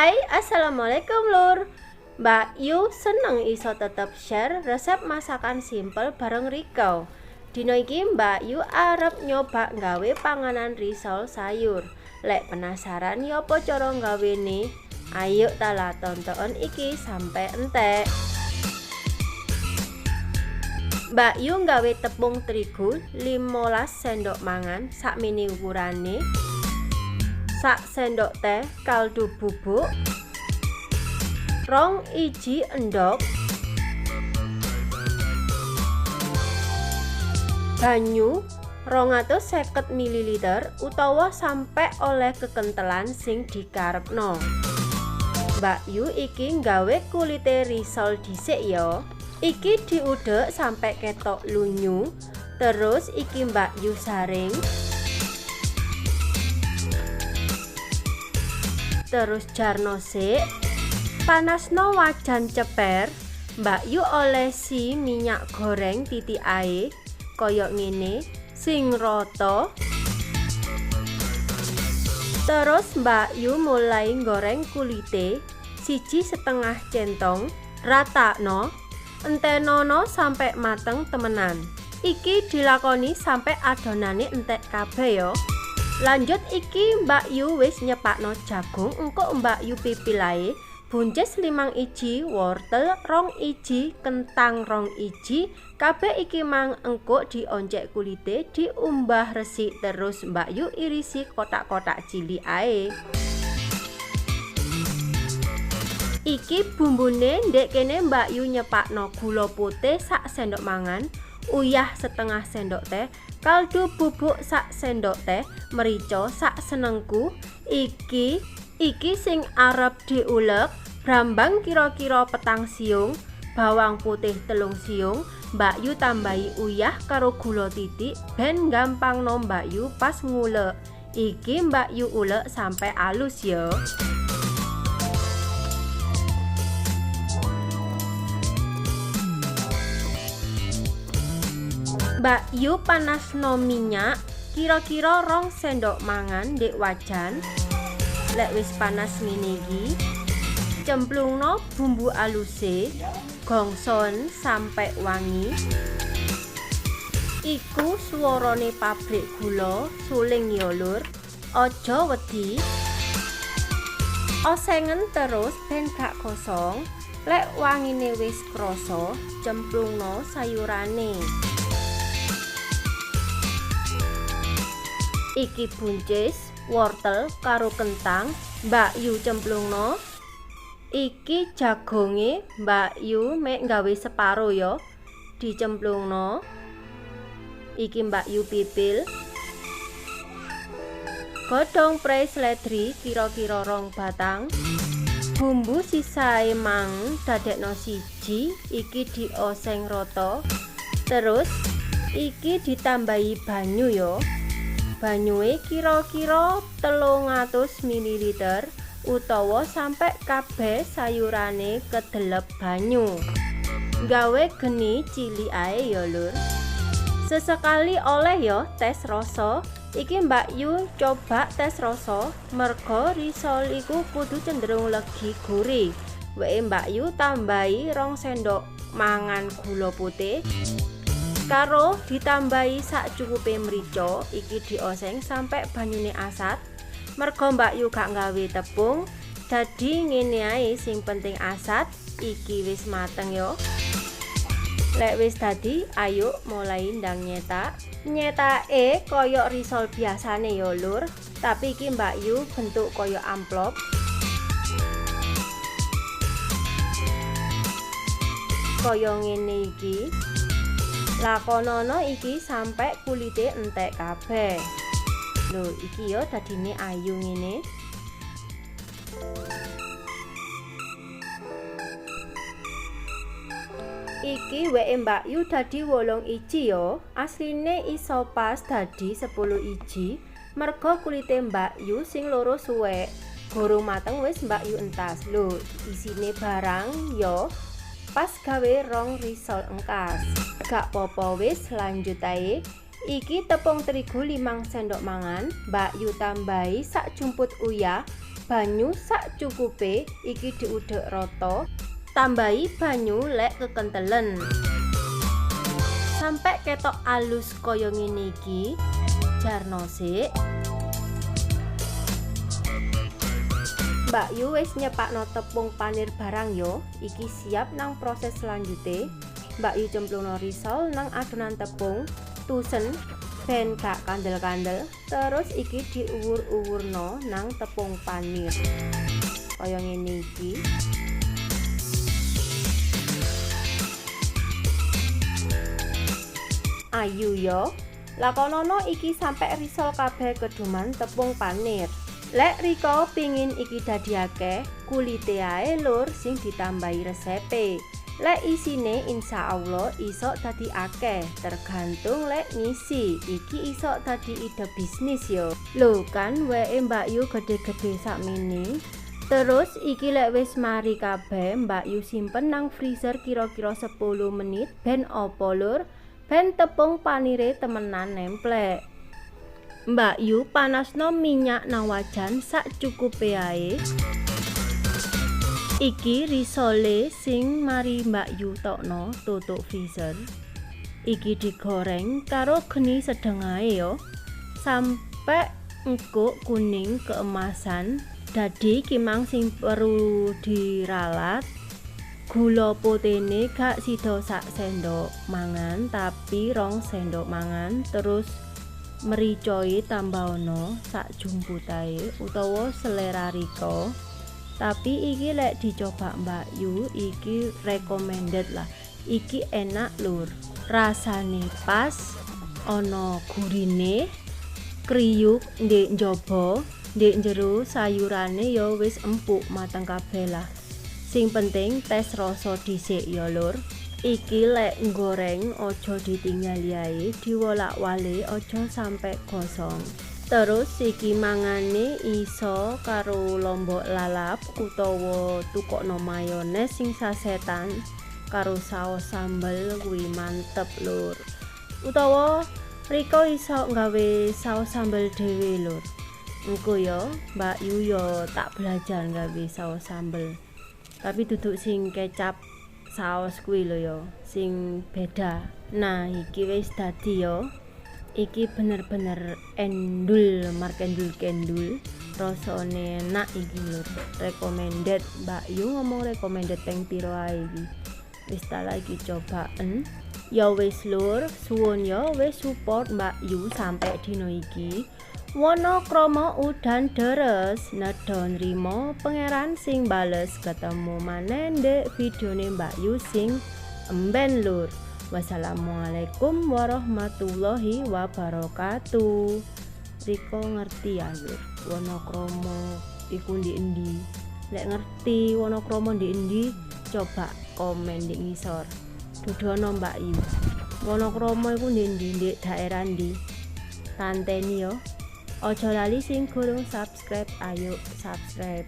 Hai, assalamualaikum lur. Mbak Yu seneng iso tetep share resep masakan simple bareng Riko. Dino iki Mbak Yu arep nyoba nggawe panganan risol sayur. Lek penasaran yo apa cara nggawene? Ayo tala tonton iki sampai entek. Mbak Yu nggawe tepung terigu 15 sendok mangan sakmene ukurane. Sak sendok teh kaldu bubuk, 2 iji endhog, banyu 250 ml utawa sampe oleh kekentelan sing dikarepno. Mbak Yu iki nggawe kulite risol dhisik ya. Iki diudek sampe ketok lunyu, terus iki Mbak Yu saring. Terus jarno sik, panasno wajan ceper, Mbak Yu olesi minyak goreng titik ae, koyok ngene, sing rata. Terus Mbak Yu mulai goreng kulite, 1,5 centong, ratakno, entenono sampe mateng temenan. Iki dilakoni sampe adonane entek kabeh yo. Lanjut iki Mbak Yu wis nyepakno jagung, engko Mbak Yu pipil ae, buncis 5 iji, wortel 2 iji, kentang 2 iji, kabeh iki mang engko dioncek kulite, diumbah resik terus Mbak Yu irisi kotak-kotak cilik ae. Iki bumbune ndek kene Mbak Yu nyepakno gula putih sak sendok mangan, uyah 1/2 sendok teh, kaldu bubuk sak sendok teh, merica sak senengku. Iki sing arep diulek, brambang kira-kira 4 siung, bawang putih 3 siung, Mbak Yu tambahi uyah karo gula titik ben gampangno Mbak Yu pas ngulek. Iki Mbak Yu ulek sampai alus ya. Mbak Yu panasno minyak kira-kira 2 sendok mangan ndek wajan. Lek wis panas ngene iki, cemplungno bumbu aluse, gongson sampe wangi. Iku suarane pabrik gula suling ya lur. Aja wedi. Osengen terus ben gak kosong. Lek wangine wis krasa, cemplungno sayurane. Iki buncis, wortel karo kentang Mbak Yu cemplungno. Iki jagonge Mbak Yu mek nggawe separo ya, dicemplungno. Iki Mbak Yu pipil. Godhong prei seledri kira-kira 2 batang. Bumbu sisae mang dadekno 1, iki dioseng rata. Terus iki ditambahi banyu ya. Banyue kira-kira 300 ml utawa sampe kabeh sayurane kedelep banyu. Gawe geni cilik ae ya lur. Sesekali oleh ya tes rasa. Iki Mbak Yu coba tes rasa, mergo risol iku kudu cenderung legi gurih. Weke Mbak Yu tambahi 2 sendok mangan gula putih karo ditambahi sak cukupe mrica. Iki dioseng sampe banyune asat. Mergo Mbak Yu gak nggawe tepung, dadi ngene ae sing penting asat. Iki wis mateng yo. Lek wis dadi, ayo mulai ndang nyetak. Nyetake koyok risol biasane yo lur, tapi iki Mbak Yu bentuk koyok amplop. Koyo ngene iki. Lakonono iki sampe kulite entek kabeh. Lho, iki yo dadine ayu ngene. Iki weke Mbak Yu dadi 8 iji yo. Asline iso pas dadi 10 iji. Mergo kulite Mbak Yu sing loro suwek. Gorong mateng wis Mbak Yu entas. Lho, isine barang yo pas gawe 2 risol engkas. Gak popo wis lanjut ae. Iki tepung terigu 5 sendok mangan, Mbak Yu tambahi sak jumput uyah, Banyu sak cukupe, iki diudek rata. Tambahi banyu lek kekentelen. Sampai ketok alus kaya ngene iki, jarno sik. Mbak Yu wis nyepakno tepung panir barang yo, iki siap nang proses selanjute. Mbak Yu cemplungno risol nang adonan tepung, tusen ben gak kandel-kandel, terus iki diuwur-uwurno nang tepung panir. Kaya ngene iki. Ayu yo, lakonono iki sampe risol kabeh keduman tepung panir. Lek Rika pingin iki dadi akeh, kulite ae lur sing ditambahi resepe. Lek isine insya Allah iso dadi akeh, tergantung lek ngisi. Iki iso dadi ide bisnis yo. Lho kan weke Mbak Yu gede-gede sakmene. Terus iki lek wis mari kabeh, Mbak Yu simpen nang freezer kira-kira 10 menit ben opo lur? Ben tepung panire temenan nemplek. Mbak Yu panasno minyak nang wajan sak cukupe ae. Iki risole sing mari Mbak Yu tokno tutuk freezer. Iki digoreng karo geni sedeng ae yo, sampe engko kuning keemasan. Dadi iki mang sing perlu diralat, gula putihne gak sida sak sendok mangan tapi 2 sendok mangan, terus mericoe tambahono sak jumputae utawa selera Rika. Tapi iki lek dicoba Mbak Yu iki recommended lah, iki enak lur, rasane pas, ana gurine, kriyuk ndek njaba, ndek njero sayurane ya wis empuk mateng kabeh lah. Sing penting tes rasa dhisik ya lur. Iki lek nggoreng aja ditinggali ae, diwolak-walik aja sampe gosong. Terus iki mangane iso karo lombok lalap utawa tukokno mayones sing sasetan karo saos sambel kuwi mantep lur. Utawa Rika iso nggawe saos sambel dhewe lur. Engko ya Mbak Yu ya tak belajar nggawe saos sambel. Tapi duduk sing kecap saos kuwi lho ya, sing beda. Nah, iki wis dadi ya. Iki bener-bener endul, markendul kendul. Rasane enak iki lur. Recommended, Mbak Yu ngomong recommended ping piro ae iki. Wis ta lagi cobaen. Ya wis lur, suwun ya wis support Mbak Yu sampe dino iki. Wonokromo udan deres, nedha nrimo pangeran sing bales. Ketemu maneh ndek videone Mbak Yu sing emben lur. Wassalamualaikum warahmatullahi wabarakatuh. Rika ngerti ya lur, Wonokromo iku ndi endi? Lek ngerti Wonokromo ndi endi, coba komen di ngisor. Dudono Mbak Yu. Wonokromo iku ndi endi, ndek daerah ndi? Tanteni yo. Ojo lali sing gurung subscribe, ayo subscribe.